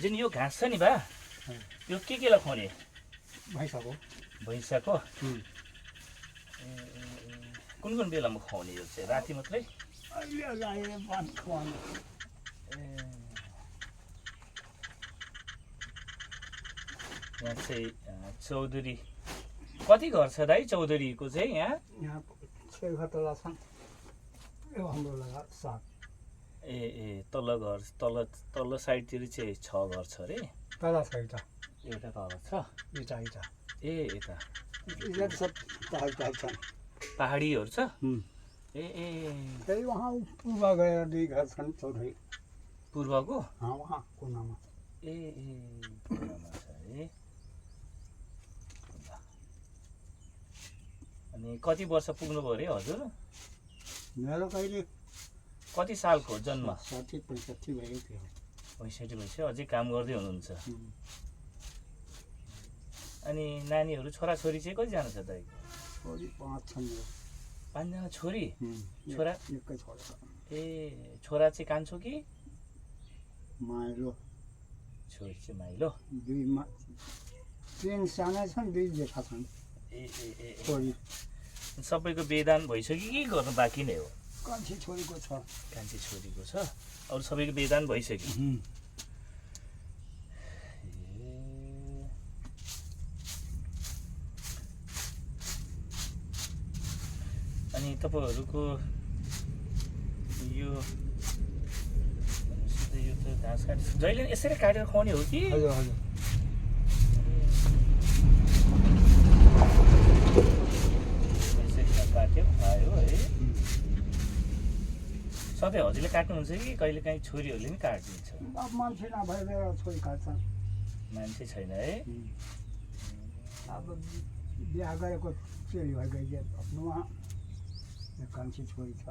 जुन यो घाँस छ नि बा यो केलाई खुवाउने भैँसाको कुन कुन बेलामा खुवाउने यो चाहिँ राति मात्रै यहाँ चाहिँ चौधरी कति घर छ दाइ चौधरीको चाहिँ यहाँ ए तल्लो घर तल्लो साइडतिर चाहिँ 6 घर छ अरे एउटा तल छ ए यता पहाडीहरू छ ए पूर्व गएर 2 घर छन् चौधरी पूर्वको वहाँ कुनामा ए कुनामा छ है अनि कति वर्ष पुग्नुभयो अरे हजुर मेरो कहिले कति सालको जन्म 60-65 भएको थियो 65 भइसक्यो अझै काम गर्दै हुनुहुन्छ अनि नानीहरू छोराछोरी चाहिँ कतिजना छ दाइको 5 छन् 5 जना छोरी छोरा एकै छोरा ए छोरा चाहिँ कान्छो कि माइलो छोरी चाहिँ माइलो 3 साना छन् 2 जेठा छन् ए छोरी सबैको बेदान भइसक्यो कि गर्नु बाँकी नै हो कान्छी छोरीको छ कान्छी छोरीको छ अरू सबैको बेदान भइसक्यो अनि तपाईहरुको यो त घाँस काटे जहिले यसरी काटेर खुवाउने हो कि हजुर यसरी काट्यो खायो है सधैँ हजुरले काट्नुहुन्छ कि कहिले काहीँ छोरीहरूले पनि काटिदिन्छ अब मान्छे नभएर छोरी काट्छन् मान्छे छैन है अब बिहा गरेको चेली भइ गइसक्यो आफ्नोमा कान्छी छोरी छ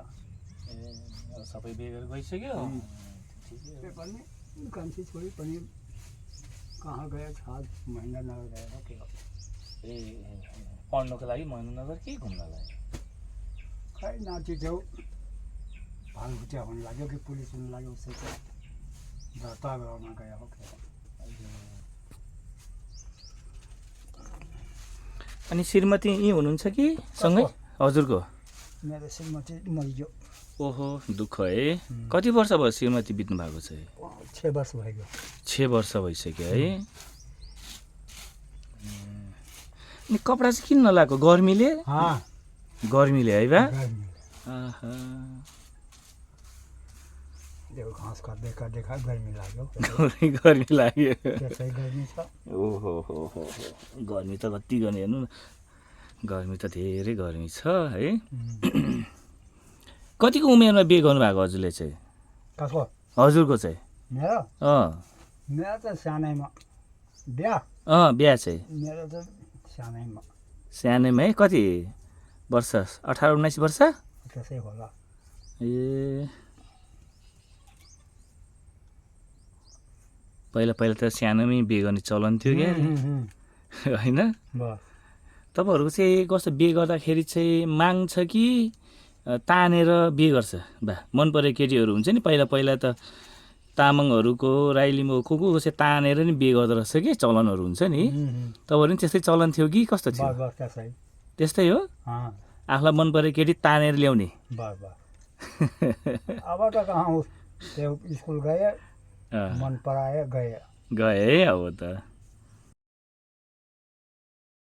ए सबै बिहे गरेर गइसक्यो त्यो पनि कान्छी छोरी पनि कहाँ गयो 6 महिना नगएर के हो ए पढ्नको लागि महेन्द्रनगर कि घुम्नलाई खै नाति छेउ भालभुटिया हुन लाग्यो कि पुलिस हुन लाग्यो उसैको दर्ता गर्न गयो हो के अनि श्रीमती यहीँ हुनुहुन्छ कि सँगै हजुरको मेरो श्रीमती मरियो ओहो दुःख है कति वर्ष भयो श्रीमती बित्नु भएको चाहिँ 6 वर्ष भयो 6 वर्ष भइसक्यो है अनि कपडा चाहिँ किन नलाएको गर्मीले गर्मीले है बा घाँस काट्दै गर्मी लाग्यो गर्मी लाग्यो त्यसै गर्मी छ ओहो हो गर्मी त कति गर्ने हेर्नु न गर्मी त धेरै गर्मी छ है कतिको उमेरमा बिहे गर्नुभएको हजुरले चाहिँ कसको हजुरको चाहिँ मेरो मेरो त सानैमा बिहा चाहिँ मेरो त सानैमा है कति वर्ष 18-19 वर्ष त्यसै होला ए पहिला त सानोमै बिहे गर्ने चलन थियो क्या होइन तपाईँहरूको चाहिँ कस्तो बिहे गर्दाखेरि चाहिँ माग्छ कि तानेर बिहे गर्छ बा मन परेको केटीहरू हुन्छ नि पहिला त तामाङहरूको राई लिम्बूको को चाहिँ तानेर नि बिहे गर्दो रहेछ कि चलनहरू हुन्छ नि तपाईँहरू पनि त्यस्तै चलन थियो कि कस्तो थियो त्यस्तै हो आफूलाई मन परेको केटी तानेर ल्याउने अब त कहाँ स्कुल गए मन पराए गए है अब त